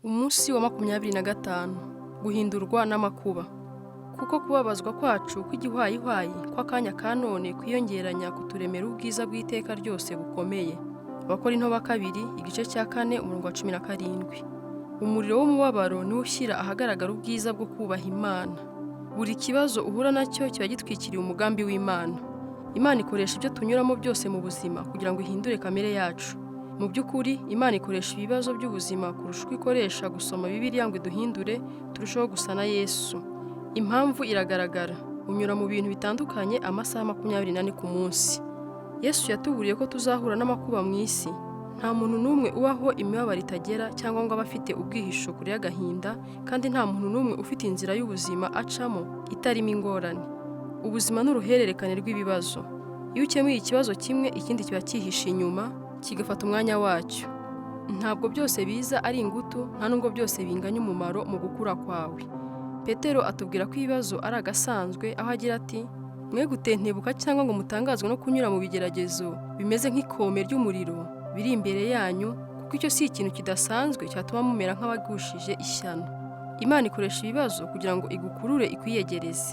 Umunsi wa 25: Guhindurwa n'amakuba. Kuko kubabazwa kwacu kw'igihwayihwayi kw'akanya ka none kwiyongeranya kuturemera ubwiza bw'iteka ryose bukomeye. Abakorinto ba kabiri, igice cya 4, umurongo wa 17. Umuriro w'umubabaro niwo ushyira ahagaragara ubwiza bwo kubaha Imana. Buri kibazo uhura nacyo kiba gitwikiriye umugambi w'Imana. Imana ikoresha ibyo tunyuramo byose mu buzima kugira ngo ihindure kamere yacu. Mu by'ukuri, Imana ikoresha ibibazo by'ubuzima kurusha uko ikoresha gusoma Bibiliya ngo iduhindure turusheho gusa na Yesu. Impamvu iragaragara: unyura mu bintu bitandukanye amasaha 24 ku munsi. Yesu yatuburiye ko tuzahura n'amakuba mu isi. Nta muntu n'umwe ubaho imibabaro itagera cyangwa ngo abe afite ubwihisho kure y'agahinda, kandi nta muntu n'umwe ufite inzira y'ubuzima acamo itarimo ingorane. Ubuzima ni uruhererekane rw'ibibazo. Iyo ukemuye ikibazo kimwe, ikindi kiba cyihishe inyuma, kigafata umwanya wacyo. Ntabwo byose biza ari ingutu, nta nubwo byose binganya umumaro mu gukura kwawe. Petero atubwira ko ibibazo ari agasanzwe, aho agira ati: "Mwe gutentebuka cyangwa ngo mutangazwe no kunyura mu bigeragezo bimeze nk'ikome ry'umuriro biri imbere yanyu, kuko icyo si ikintu kidasanzwe cyatuma mumera nk'abagushije ishyano." Imana ikoresha ibibazo kugira ngo igukurure, ikwiyegereze.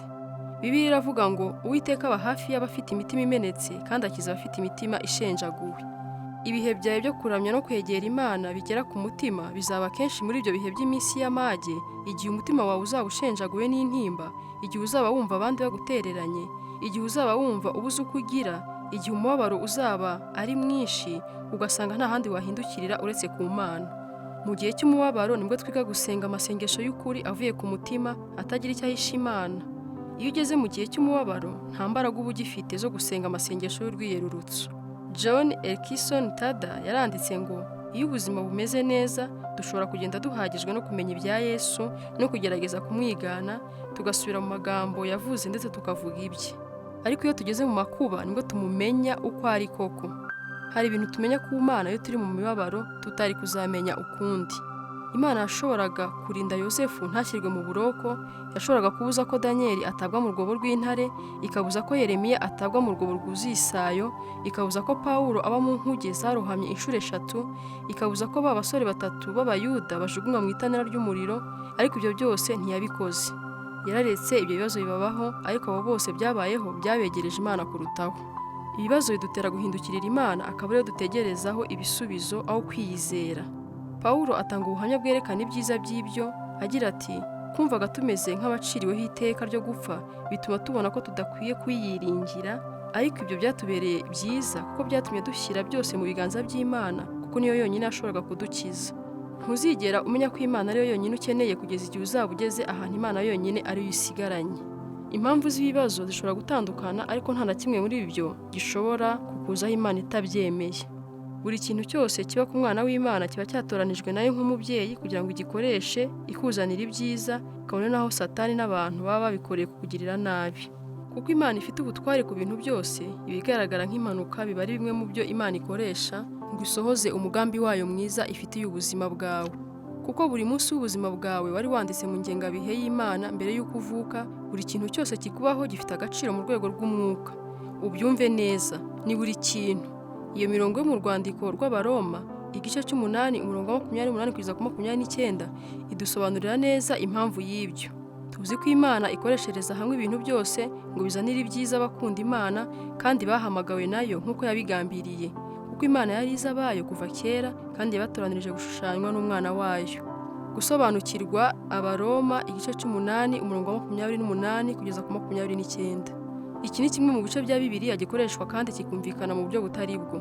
Bibiliya iravuga ngo: "Uwiteka aba hafi y'abafite imitima imenetse, kandi akiza abafite imitima ishenjaguwe." Ibihe byawe byo kuramya no kwegera Imana bigera ku mutima bizaba kenshi muri ibyo bihe by'iminsi y'amage, igihe umutima wawe uzaba ushenjaguwe n'intimba, igihe uzaba wumva abandi bagutereranye, igihe uzaba wumva ubuze uko ugira, igihe umubabaro uzaba ari mwinshi, ugasanga nta handi wahindukirira uretse ku Mana. Mu gihe cy'umubabaro nibwo twiga gusenga amasengesho y'ukuri avuye ku mutima, atagira icyo ahisha Imana. Iyo ugeze mu gihe cy'umubabaro, nta mbaraga uba ugifite zo gusenga amasengesho y'urwiyerurutso. John Erikson Tada yaranditse ngo: "Iyo ubuzima bumeze neza, dushobora kugenda duhagijwe no kumenya ibya Yesu no kugerageza kumwigana, tugasubira mu magambo yavuze ndetse tukavuga ibye. Ariko iyo tugeze mu makuba nibwo tumumenya uko ari koko." Hari ibintu tumenya ku Mana iyo turi mu mibabaro tutari kuzamenya ukundi. Imana yashoboraga kurinda Yosefu ntashyirwe mu buroko, yashoboraga kubuza ko Daniyeli atabwa mu rwobo rw'intare, ikabuza ko Yeremiya atabwa mu rwobo rwuzuye isayo, ikabuza ko Pawulo aba mu nkuge zarohamye inshuro eshatu, ikabuza ko ba basore batatu b'Abayuda bajugunywa mu itanura ry'umuriro, ariko ibyo byose ntiyabikoze. Yararetse ibyo bibazo bibabaho, ariko abo bose byabayeho byabegereje Imana kurutaho. Ibibazo bidutera guhindukirira Imana, akaba ariyo dutegerezaho ibisubizo aho kwiyizera. Pawulo atanga ubuhamya bwerekana ibyiza by'ibyo, agira ati: "Twumvaga tumeze nk'abaciriweho iteka ryo gupfa, bituma tubona ko tudakwiye kuyiringira, ariko ibyo byatubereye byiza kuko byatumye dushyira byose mu biganza by'Imana, kuko niyo yonyine yashoboraga kudukiza." Ntuzigera umenya ko Imana ariyo yonyine ukeneye kugeza igihe uzaba ugeze ahantu Imana yonyine ariyo usigaranye. Impamvu z'ibibazo zishobora gutandukana, ariko nta na kimwe muri ibyo gishobora kukuzaho Imana itabyemeye. Buri kintu cyose kiba ku mwana w'Imana kiba cyatoranijwe nayo nk'umubyeyi kugira ngo igikoreshe ikuzanira ibyiza, kabone n'aho Satani n'abantu baba babikoreye kukugirira nabi. Kuko Imana ifite ubutware ku bintu byose, ibigaragara nk'impanuka biba ari bimwe mu byo Imana ikoresha ngo isohoze umugambi wayo mwiza ifitiye ubuzima bwawe. Kuko buri munsi w'ubuzima bwawe wari wanditse mu ngengabihe y'Imana mbere y'uko uvuka, buri kintu cyose kikubaho gifite agaciro mu rwego rw'umwuka. Ubyumve neza, ni buri kintu. Iyo mirongo yo mu rwandiko rw'Abaroma, igice cy'umunani, umurongo wa 28 kugeza ku 29, idusobanurira neza impamvu y'ibyo. Tuzi ko Imana ikoreshereza hamwe ibintu byose ngo bizanire ibyiza abakunda Imana kandi bahamagawe nayo nk'uko yabigambiriye. Kuko Imana yari izi abayo kuva kera, kandi yabatoranirije gushushanywa n'umwana wayo. Gusobanukirwa Abaroma igice cy'umunani, umurongo wa 28 kugeza ku 29. Iki ni kimwe mu bice bya Bibiliya gikoreshwa kandi kikumvikana mu buryo butari bwo.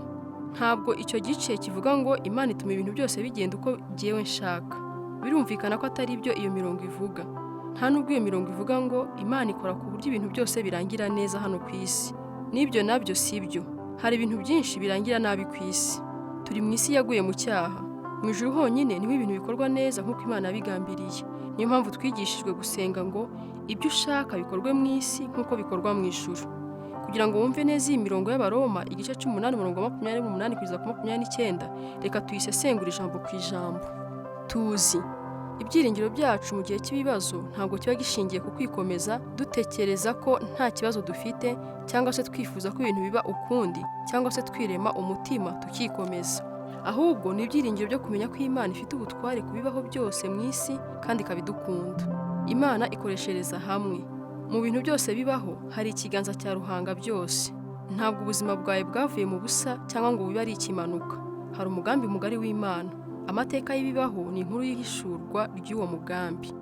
Ntabwo icyo gice kivuga ngo Imana ituma ibintu byose bigenda uko jyewe nshaka. Birumvikana ko atari byo iyo mirongo ivuga. Nta nubwo iyo mirongo ivuga ngo Imana ikora ku buryo ibintu byose birangira neza hano ku isi. N'ibyo nabyo si byo. Hari ibintu byinshi birangira nabi ku isi. Turi mu isi yaguye mu cyaha. Mu ijuru honyine niho ibintu bikorwa neza nk'uko Imana yabigambiriye. Niyo mpamvu twigishijwe gusenga ngo: "Ibyo ushaka bikorwe mu isi nk'uko bikorwa mu ijuru." Kugira ngo wumve neza iyi mirongo y'Abaroma igice cy'umunani, umurongo wa 28 kugeza ku 29, reka tuyisesengure ijambo ku ijambo. Tuzi ibyiringiro byacu mu gihe cy'ibibazo ntabwo kiba gishingiye ku kwikomeza dutekereza ko nta kibazo dufite, cyangwa se twifuza ko ibintu biba ukundi, cyangwa se twirema umutima tukikomeza. Ahubwo ni ibyiringiro byo kumenya ko Imana ifite ubutware ku bibaho byose mu isi kandi ikabidukunda. Imana ikoreshereza hamwe. Mu bintu byose bibaho hari ikiganza cya Ruhanga byose. Ntabwo ubuzima bwawe bwavuye mu busa cyangwa ngo bube ari ikimanuka. Hari umugambi mugari w'Imana. Amateka y'ibibaho ni inkuru y'ihishurwa ry'uwo mugambi.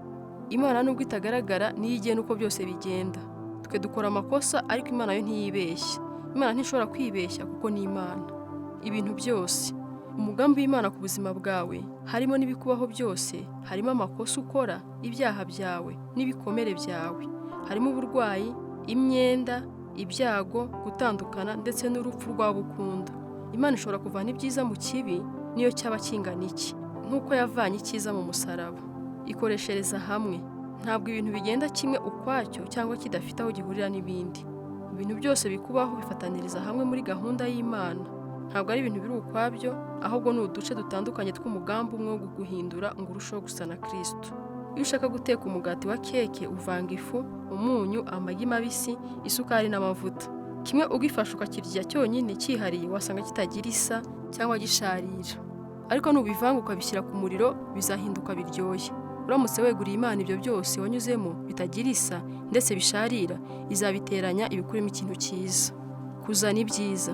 Imana nubwo itagaragara niyo igena uko byose bigenda. Twe dukora amakosa ariko Imana yo ntiyibeshya. Imana ntishobora kwibeshya kuko ni Imana. Ibintu byose. Umugambi w'Imana ku buzima bwawe harimo n'ibikubaho byose, harimo amakosa ukora, ibyaha byawe n'ibikomere byawe. Harimo uburwayi, imyenda, ibyago, gutandukana ndetse n'urupfu rw'abo ukunda. Imana ishobora kuvana ibyiza mu kibi niyo cyaba kingana iki, nk'uko yavanye icyiza mu musaraba. Ikoreshereza hamwe. Ntabwo ibintu bigenda kimwe ukwacyo cyangwa kidafite aho gihurira n'ibindi. Ibintu byose bikubaho bifataniriza hamwe muri gahunda y'Imana. Ntabwo ari ibintu biri ukwabyo, ahubwo ni uduce dutandukanye tw'umugambi umwe wo kuguhindura ngo urusheho gusa na Kristo. Iyo ushaka guteka umugati wa keke uvanga ifu, umunyu, amagi mabisi, isukari n'amavuta. Kimwe ugifashe ukakirya cyonyine cyihariye wasanga kitagira isa cyangwa gisharira. Ariko nubivanga ukabishyira ku muriro bizahinduka biryoshye. Uramutse weguriye Imana ibyo byose wanyuzemo bitagira isa ndetse bisharira, izabiteranya ibikuremo ikintu cyiza. Kuzana ibyiza.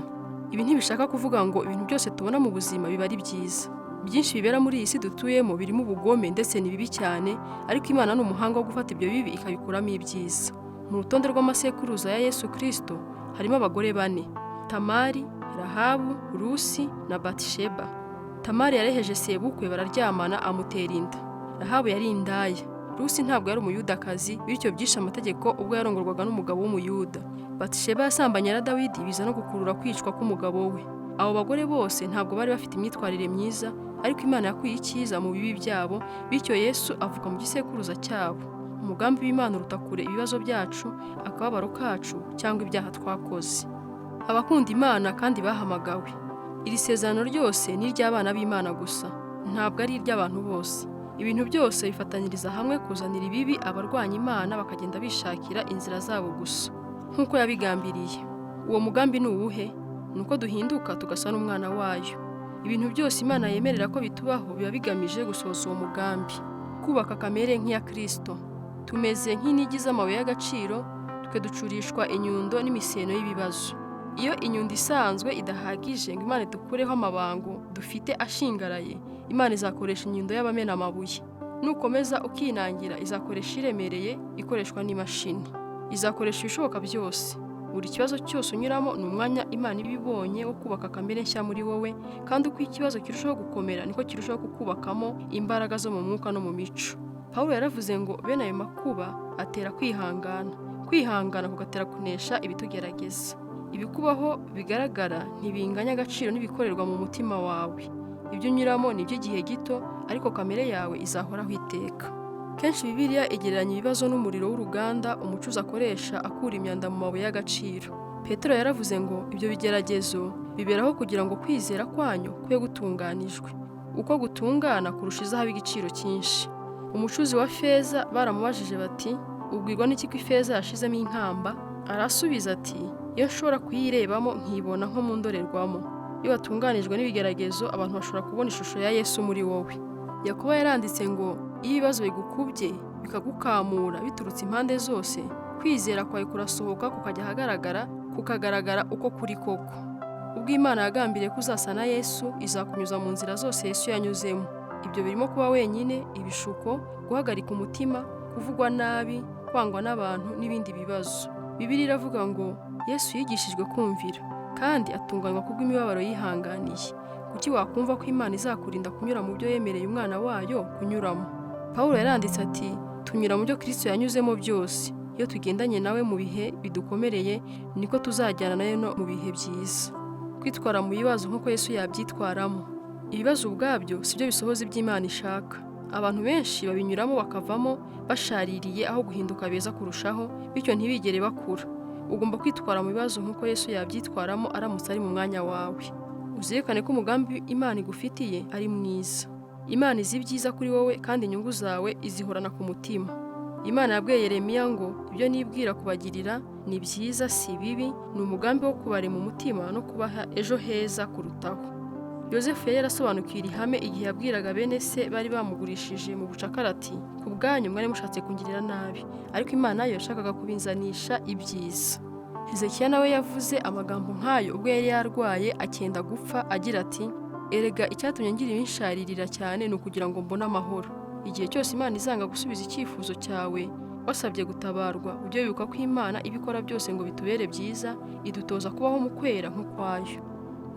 Ibi ntibishaka kuvuga ngo ibintu byose tubona mu buzima biba ari byiza. Byinshi bibera muri iyi si dutuyemo birimo ubugome ndetse ni bibi cyane, ariko Imana ni umuhanga wo gufata ibyo bibi ikabikuramo ibyiza. Mu rutonde rw'amasekuruza ya Yesu Kristo harimo abagore bane: Tamari, Rahabu, Rusi na Batisheba. Tamari yareheje sebukwe bararyamana amutera inda. Rahabu yari indaya. Rusi ntabwo yari umuyudakazi, bityo byishe amategeko ubwo yarongorwaga n'umugabo w'umuyuda. Batisheba yasambanye na Dawidi biza no gukurura kwicwa k'umugabo we. Abo bagore bose ntabwo bari bafite imyitwarire myiza, ariko Imana yakuye icyiza mu bibi byabo, bityo Yesu avuka mu gisekuruza cyabo. Umugambi w'Imana uruta kure ibibazo byacu, akababaro kacu cyangwa ibyaha twakoze. Abakunda Imana kandi bahamagawe. Iri sezerano ryose ni iry'abana b'Imana gusa, ntabwo ari iry'abantu bose. Ibintu byose bifatanyiriza hamwe kuzanira ibibi abarwanya Imana bakagenda bishakira inzira zabo gusa, nk'uko yabigambiriye. Uwo mugambi ni uwuhe? Ni uko duhinduka tugasa n'umwana wayo. Ibintu byose Imana yemerera ko bitubaho biba bigamije gusohoza uwo mugambi. Kubaka kamere nk'iya Kristo. Tumeze nk'inigi z'amabuye y'agaciro, twe ducurishwa inyundo n'imiseno y'ibibazo. Iyo inyundo isanzwe idahagije ngo Imana idukureho amabango dufite ashingaraye, Imana izakoresha inyundo y'abamena amabuye. Nukomeza ukinangira izakoresha iremereye ikoreshwa n'imashini. Izakoresha ibishoboka byose. Buri kibazo cyose unyuramo ni umwanya Imana iba ibonye wo kubaka kamere nshya muri wowe, kandi uko ikibazo kirushaho gukomera niko kirushaho kukubakamo imbaraga zo mu mwuka no mu mico. Pawulo yaravuze ngo bene ayo makuba atera kwihangana, kwihangana kugatera kunesha ibitugerageza. Ibikubaho bigaragara ntibinganya agaciro n'ibikorerwa mu mutima wawe. Ibyo unyuramo ni iby'igihe gito, ariko kamere yawe izahoraho iteka. Kenshi Bibiliya igereranya ibibazo n'umuriro w'uruganda umucuzi akoresha akura imyanda mu mabuye y'agaciro. Petero yaravuze ngo ibyo bigeragezo biberaho kugira ngo kwizera kwanyu kube gutunganijwe. Uko gutungana kurusha izahabu igiciro cyinshi. Umucuzi wa feza baramubajije bati ubwirwa n'iki ko ifeza yashizemo inkamba? Arasubiza ati iyo nshobora kuyirebamo nkibona nko mu ndorerwamo. Iyo watunganijwe n'ibigeragezo abantu bashobora kubona ishusho ya Yesu muri wowe. Yakobo yaranditse ngo iyo ibibazo bigukubye bikagukamura biturutse impande zose, kwizera kwawe kurasohoka kukajya ahagaragara, kukagaragara uko kuri koko. Ubwo Imana yagambiriye ko uzasa na Yesu, izakunyuza mu nzira zose Yesu yanyuzemo. Ibyo birimo kuba wenyine, ibishuko, guhagarika umutima, kuvugwa nabi, kwangwa n'abantu n'ibindi bibazo. Bibiliya iravuga ngo Yesu yigishijwe kumvira kandi atunganywa kubw'imibabaro yihanganiye. Kuki wakumva ko Imana izakurinda kunyura mu byo yemereye umwana wayo kunyuramo? Pawulo yaranditse ati tunyura mu byo Kristo yanyuzemo byose. Iyo tugendanye nawe mu bihe bidukomereye, niko tuzajyana nawe no mu bihe byiza. Kwitwara mu bibazo nk'uko Yesu yabyitwaramo. Ibibazo ubwabyo si byo bisohoza ibyo Imana ishaka. Abantu benshi babinyuramo bakavamo bashaririye aho guhinduka beza kurushaho, bityo ntibigere bakura. Ugomba kwitwara mu bibazo nk'uko Yesu yabyitwaramo aramutse ari mu mwanya wawe. Uzirikane ko umugambi Imana igufitiye ari mwiza. Imana izi ibyiza kuri wowe kandi inyungu zawe izihorana ku mutima. Imana yabwiye Yeremiya ngo ibyo nibwira kubagirira ni byiza si bibi, ni umugambi wo kubarema umutima no kubaha ejo heza kurutaho. Yozefu yari yarasobanukiwe iri hame igihe yabwiraga bene se bari bamugurishije mu bucakara ati: "Ku bwanyu mwari mushatse kungirira nabi, ariko Imana yo yashakaga kubinzanisha ibyiza." Hezekiya nawe yavuze amagambo nk'ayo ubwo yari yarwaye akenda gupfa, agira ati: "Erega icyatumye ngira ibinsharirira cyane ni ukugira ngo mbone amahoro." Igihe cyose Imana izanga gusubiza icyifuzo cyawe wasabye gutabarwa, ujye wibuka ko Imana ibikora byose ngo bitubere byiza, idutoza kubaho mu kwera nk'ukwayo.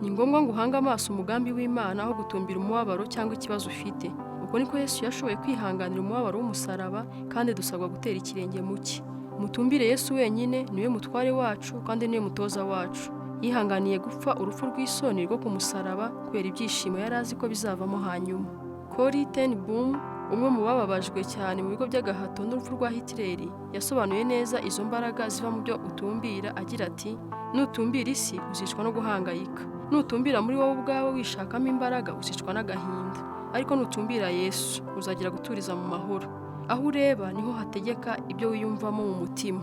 Ni ngombwa ngo uhange amaso umugambi w'Imana aho gutumbira umubabaro cyangwa ikibazo ufite. Uko niko Yesu yashoboye kwihanganira umubabaro w'umusaraba, kandi dusabwa gutera ikirenge mu cye. Mutumbire Yesu wenyine, niwe mutware wacu kandi niwe mutoza wacu. Yihanganiye gupfa urupfu rw'isoni rwo ku musaraba kubera ibyishimo yari azi ko bizavamo hanyuma. Corrie ten Boom, umwe mu bababajwe cyane mu bigo by'agahato n'urupfu rwa Hitler, yasobanuye neza izo mbaraga ziva mu byo utumbira agira ati: "Nutumbira isi uzicwa no guhangayika, nutumbira muri wowe ubwawe wishakamo imbaraga uzicwa n'agahinda, ariko nutumbira Yesu uzagira guturiza mu mahoro. Aho ureba niho hategeka ibyo wiyumvamo mu mutima."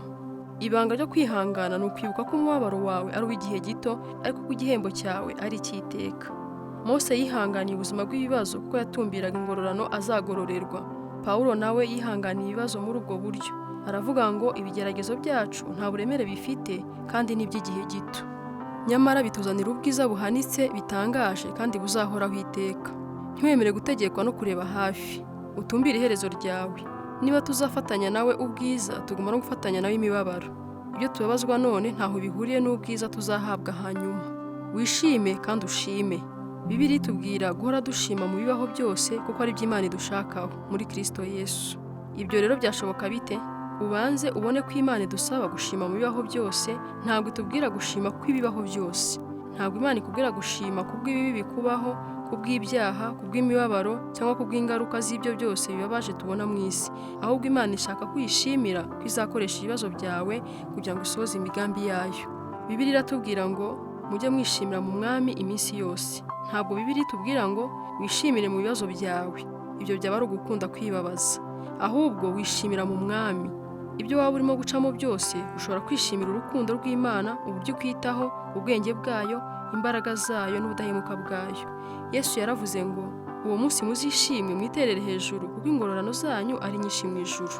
Ibanga ryo kwihangana ni ukwibuka ko umubabaro wawe ari uw'igihe gito, ariko ko igihembo cyawe ari icy'iteka. Mose yihanganiye ubuzima bw'ibibazo kuko yatumbiraga ingororano azagororerwa. Pawulo nawe yihanganiye ibibazo muri ubwo buryo. Aravuga ngo ibigeragezo byacu nta buremere bifite kandi ni iby'igihe gito, nyamara bituzanira ubwiza buhanitse bitangaje kandi buzahoraho iteka. Ntiwemere gutegekwa no kureba hafi, utumbire iherezo ryawe. Niba tuzafatanya nawe ubwiza, tugomba no gufatanya nawe imibabaro. Ibyo tubabazwa none ntaho bihuriye n'ubwiza tuzahabwa hanyuma. Wishime kandi ushime. Bibiliya itubwira guhora dushima mu bibaho byose kuko ari byo Imana idushakaho muri Kristo Yesu. Ibyo rero byashoboka bite? Ubanze ubone ko Imana idusaba gushima mu bibaho byose, ntabwo itubwira gushima kw'ibibaho byose. Ntabwo Imana ikubwira gushima kubw'ibibi bikubaho, kubw'ibyaha, kubw'imibabaro cyangwa kubw'ingaruka z'ibyo byose bibabaje tubona mu isi. Ahubwo Imana ishaka ko uyishimira ko izakoresha ibibazo byawe kugira ngo isohoze imigambi yayo. Bibiliya iratubwira ngo mujye mwishimira mu Mwami iminsi yose. Ntabwo Bibiliya itubwira ngo wishimire mu bibazo byawe. Ibyo byaba ari ugukunda kwibabaza. Ahubwo wishimira mu Mwami. Ibyo waba urimo gucamo byose, ushobora kwishimira urukundo rw'Imana, uburyo ikwitaho, ubwenge bwayo, imbaraga zayo n'ubudahemuka bwayo. Yesu yaravuze ngo uwo munsi muzishime mwiterere hejuru kuko ingororano zanyu ari nyinshi mu ijuru.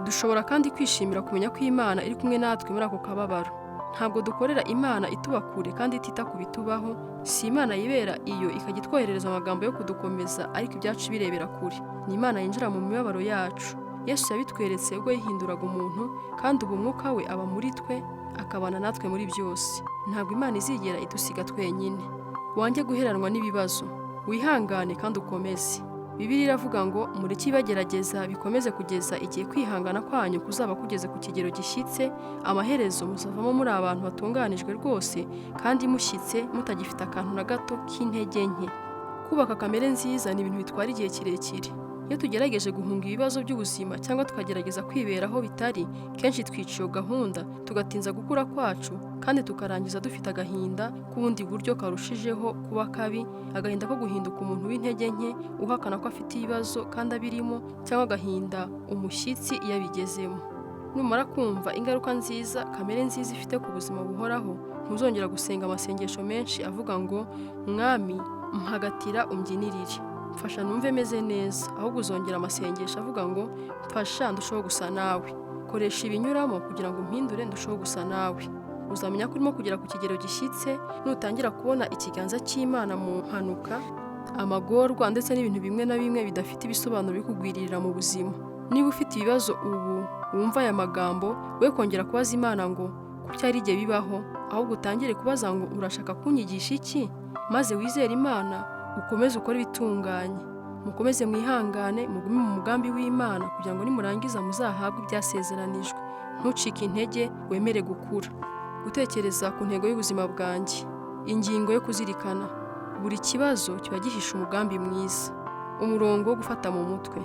Dushobora kandi kwishimira kumenya ko Imana iri kumwe natwe muri ako kababaro. Ntabwo dukorera Imana ituba kure kandi itita ku bitubaho. Si Imana yibera iyo ikajya itwoherereza amagambo yo kudukomeza ariko ibyacu birebera kure. Ni Imana yinjira mu mibabaro yacu. Yesu yabitweretse ubwo yihinduraga umuntu, kandi ubu umwuka we aba muri twe akabana natwe muri byose. Ntabwo Imana izigera idusiga twenyine. Wange guheranwa n'ibibazo, wihangane kandi ukomeze. Bibiliya iravuga ngo mureke ibagerageza bikomeze kugeza igihe kwihangana kwanyu kuzaba kugeze ku kigero gishyitse, amaherezo muzavamo muri abantu batunganijwe rwose kandi mushyitse, mutagifite akantu na gato k'intege nke. Kubaka kamere nziza ni ibintu bitwara igihe kirekire. Iyo tugerageje guhunga ibibazo by'ubuzima cyangwa tukagerageza kwiberaho bitari, kenshi twica iyo gahunda, tugatinza gukura kwacu kandi tukarangiza dufite agahinda k'ubundi buryo karushijeho kuba kabi, agahinda ko guhinduka umuntu w'intege nke, uhakana ko afite ibibazo kandi abirimo, cyangwa agahinda umushyitsi iyo abigezemo. Numara kumva ingaruka nziza kamere nziza ifite ku buzima buhoraho, ntuzongera gusenga amasengesho menshi avuga ngo Mwami mpagatira umbyinirire, mfasha numve meze neza, ahubwo uzongera amasengesho avuga ngo mfasha ndusheho gusa nawe, koresha ibinyuramo kugira ngo umpindure ndusheho gusa nawe. Uzamenya ko urimo kugera ku kigero gishyitse nutangira kubona ikiganza cy'Imana mu mpanuka, amagorwa ndetse n'ibintu bimwe na bimwe bidafite ibisobanuro bikugwirira mu buzima. Niba ufite ibibazo ubu wumva aya magambo, we kongera kubaza Imana ngo kuki ari jye bibaho, ahubwo utangire kubaza ngo urashaka kunyigisha iki? Maze wizere Imana, ukomeze ukore ibitunganye, mukomeze mwihangane, mugume mu mugambi w'Imana kugira ngo nimurangiza muzahabwe ibyasezeranijwe. Ntucike intege, wemere gukura. Gutekereza ku ntego y'ubuzima bwanjye. Ingingo yo kuzirikana: buri kibazo kiba gihishe umugambi mwiza. Umurongo wo gufata mu mutwe.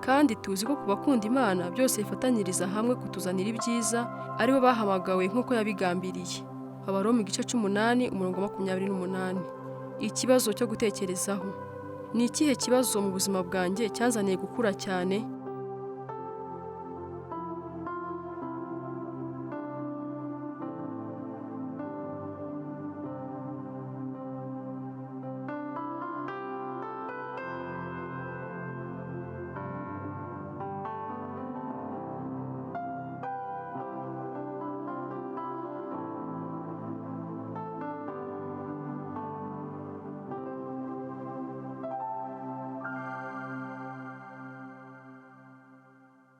Kandi tuzi ko ku bakunda Imana byose bifatanyiriza hamwe kutuzanira ibyiza, aribo bahamagawe nk'uko yabigambiriye. Abaroma igice 8 umurongo 28. Ikibazo cyo gutekerezaho: ni ikihe kibazo mu buzima bwanjye cyanzaniye gukura cyane?